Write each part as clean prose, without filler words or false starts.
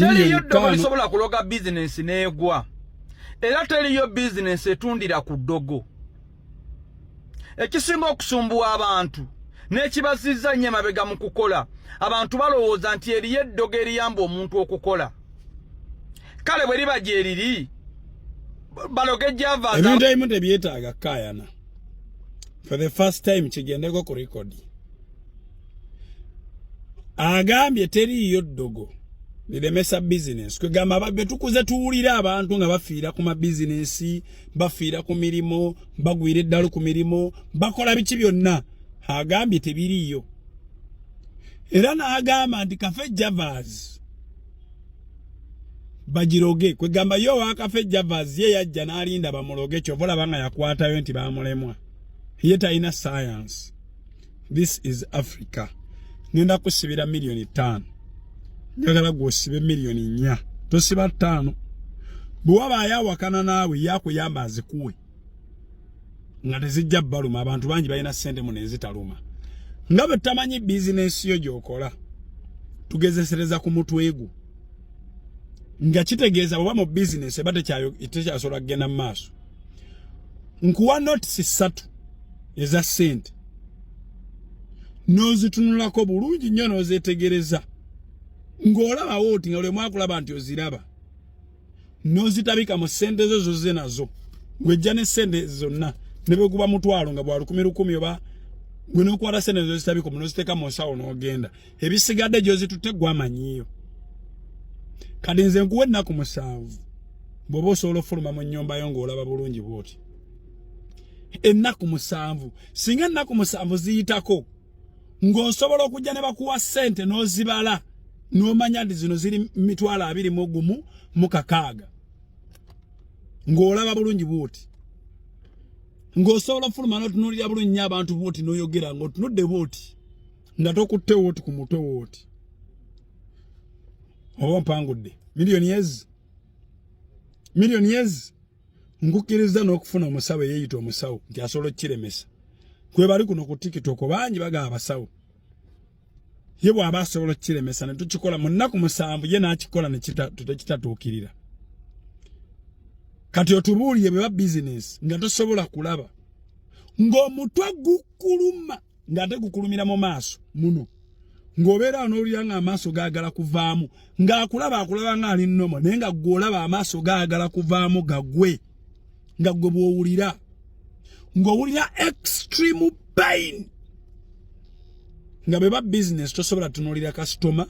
Teriyo ddogo lisobola kuloga bizinensi n'egwa, era teriyo bizinensi etundira ku ddogo. Ekisinga okusumbuwa abantu n'ekibazizza nnyo emabega mu kukola, abantu balowooza nti eriyo eddogo eriyamba omuntu okukola. Kale bwe liba gyeriri, baloge Java. Ebintu ebimu tebyetaaga kukaayana. For the first time kigendeko ku record. Agambye teriiyo ddogo liremesa bizinensi. Kwegamba be tukuze tuwulira abantu nga bafiira ku mabizinensi, bafiira ku mirimu, bagwira eddalu ku mirimu, bakola biki byonna. Agambye tebiriiyo. Era n'agamba nti Cafe Javas bagiroge. Kwegamba ye owa Cafe Javas ye yajja n'alinda bamuloge, kyova olaba nga yakwatayo nti bamulemwa. Ye talina science. This is Africa. Ngenda kusibira 5 miliyoni, njagala gwosibe 4 miliyoni, tosiba 5. Bwe wabaayo awakana naawe, yakuyamba azikuwe nga tezijja baluma. Abantu bangi balina ssente muno ezitaluma. Nga bwe tutamanyi bizinensi yo gy'okola, tugezesereza ku mutwe gwo, nga kitegeeza bw'oba mu bizinensi eba tekyasobola kugenda mu maaso. Nkuwa notisi 3 eza ssente, n'ozitunulako bulungi nnyo, n'ozeetegereza ng'olabawo oti nga lwemu akulaba nti oziraba, n'ozitabika mu ssente zo zozze nazo. Ngwejja ne ssente zonna, ne bwe guba mutwalo nga bwa lukumi lukumi, oba gwe n'okwata ssente zozitabika mu n'oziteeka mu nsawo n'ogenda, ebisigadde gy'ozitutte gwamanyiiyo. Kati nze nkuwa ennaku 7. Bw'oba osobola ofuluma mu nnyumba yo ng'olaba bulungi bw'oti, ennaku 7. Singa ennaku 7 ziyitako ng'osobola okujja ne bakuwa ssente n'ozibala n'omanya nti zino ziri 216,000, ng'olaba bulungi bw'oti, ng'osobola ofuluma n'otunuulira bulungi nnyo abantu bw'oti, n'oyogera ng'otunudde bw'oti, nga tokutte wooti ku mutwe wooti, oba mpangudde miliyoni ezi, miliyoni ezi. Nkukkiriza n'okufuna omusawo eyeeyita omusawo nti asobola okukiremesa. Kwe bali kuno ku TikTok bangi bagaba abasawo. Ye bw'aba asobola okukiremesa ne tukikola mu nnaku 7, ye n'akikola ne tekitatuukirira. Kati otubuulire, bwe ba bizinesi nga tosobola kulaba, ng'omutwe gukuluma, ng'ate gukulumira mu maaso muno, ng'obeera n'owulira ng'amaaso gaagala kuvaamu, ng'akulaba akulaba ng'ali normal, naye nga ggwe olaba amaaso gaagala kuvaamu gagwe, nga ggwe bw'owulira ng'owulira extreme pain, nga bwe ba business tosobola tunuulira kasitoma,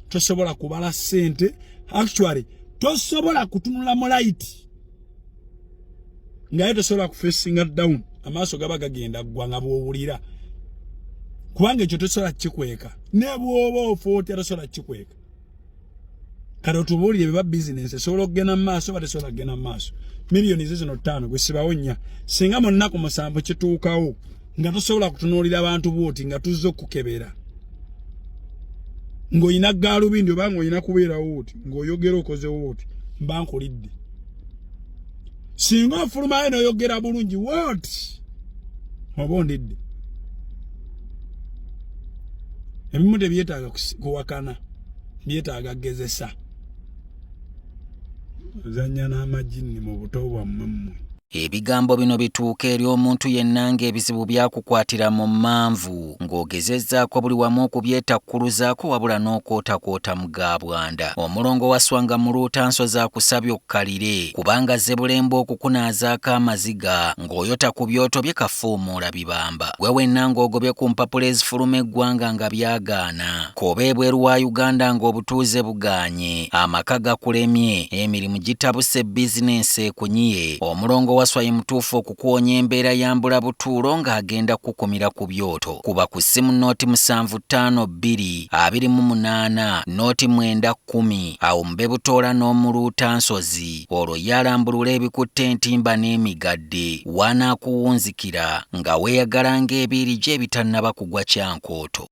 tosobola kubala ssente, actually tosobola kutunula mu light, ngaye tosobola kufacinga down, amaaso gaba gagenda ggwa, nga bw'owulira, kubanga ekyo tosobola kukikweka. Ne bw'oba ofa otya, tosobola kukikweka. Kati otubuulire, beba bizinensi esobola okugenda mu maaso oba tesobola kugenda mu maaso? Miliyoni zizino 5, gwesibawo 4. Singa mu nnaku 7 kituukawo nga tosobola kutunuulira abantu bwoti, nga tuzze okukebera ng'olina gaalubindi oba ng'olina kubeerawo oti, ng'oyogera okozewo oti, mba nkulidde. Singa ofulumayo n'oyogera bulungi wooti, oba ondidde. Ebimu tebyetaaga kuwakana, byetaaga kugezesa. Ozannya n'amajinni mu buto bwammwe mmwe. Ebigambo bino bituuka eri omuntu yenna ng'ebizibu byakukwatira mu mmanvu, ng'ogezezzaako buli wamu okubyetakkuluzaako, wabula n'okwotakwota mu ga bwanda. Omulongo waswanga muluuta nsozi akusabye okkalire, kubanga zebulemba okukunaazaako amaziga ng'oyota ku byoto bye kafuumuula bibamba. Gwe wenna ng'ogobye ku mpapula ezifuluma eggwanga nga byagaana, k'oba ebweru wa Uganda ng'obutuuze bugaanye, amaka gakulemye, emirimu gitabuse, bizinensi ekunyiye, omulongo waswa ye mutuufu okukuwonya embeera ya mbulabutuulo ng'agenda kukumira ku byoto. Kuba ku ssimu 0752 28 09 10, awo mube butoola n'omuluuta nsozi, olwo ye alambulula ebikutte entimba n'emigadde w'anaakuwunzikira nga weeyagala ng'ebiiri gye ebitannaba kugwa kyankooto.